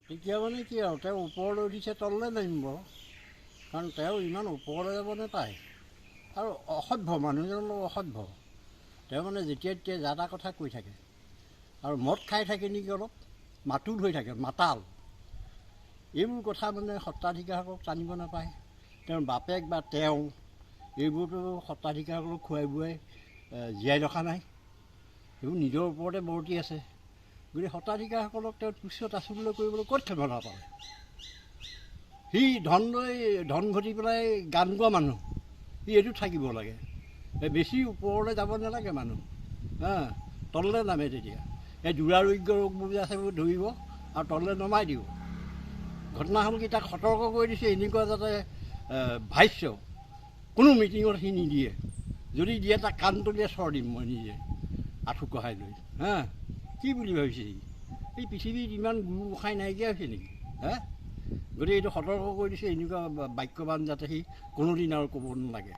তেতিয়া মানে কি আৰু, তেওঁ ওপৰলৈ উঠিছে, তললৈ নামিব, কাৰণ তেওঁ ইমান ওপৰলৈ যাব নাপায়। আৰু অসভ্য মানুহজন, অলপ অসভ্য তেওঁ, মানে যেতিয়া তেতিয়া যা তা কথা কৈ থাকে আৰু মদ খাই থাকে নেকি, অলপ মাতুল হৈ থাকে, মাতাল। এইবোৰ কথা মানে সত্ৰাধিকাৰসকলক টানিব নাপায়। তেওঁৰ বাপেক বা তেওঁ এইবোৰতো সত্ৰাধিকাৰসকলক খুৱাই বুৱাই জীয়াই ৰখা নাই, সেইবোৰ নিজৰ ওপৰতে বৰ্তি আছে। গতিকে সত্ৰাধিকাৰসকলক তেওঁ তুচ্ছ তাচ্ছিল্য কৰিবলৈ ক'ত ক্ষমতা পালে? সি ধন লৈ, ধন ঘটি পেলাই গান গোৱা মানুহ, সি এইটো থাকিব লাগে। এই বেছি ওপৰলৈ যাব নালাগে মানুহ, হা, তললৈ নামে তেতিয়া। এই দুৰাৰোগ্য ৰোগবোৰ যে আছে, সেইবোৰ ধৰিব আৰু তললৈ নমাই দিব। ঘটনা হ'ল কি, তাক সতৰ্ক কৰি দিছে, এনেকুৱা যাতে ভাষ্য কোনো মিটিঙত সি নিদিয়ে। যদি দিয়ে, তাক কাণ তলিয়ে চৰ দিম মই নিজে আঁঠু কঢ়াই লৈ। হা, কি বুলি ভাবিছে সি? এই পৃথিৱীত ইমান গুৰু গোসাঁই নাইকিয়া হৈছে নেকি? হা, গতিকে এইটো সতৰ্ক কৰি দিছে, এনেকুৱা বাক্যবান যাতে সি কোনোদিন আৰু ক'ব নালাগে।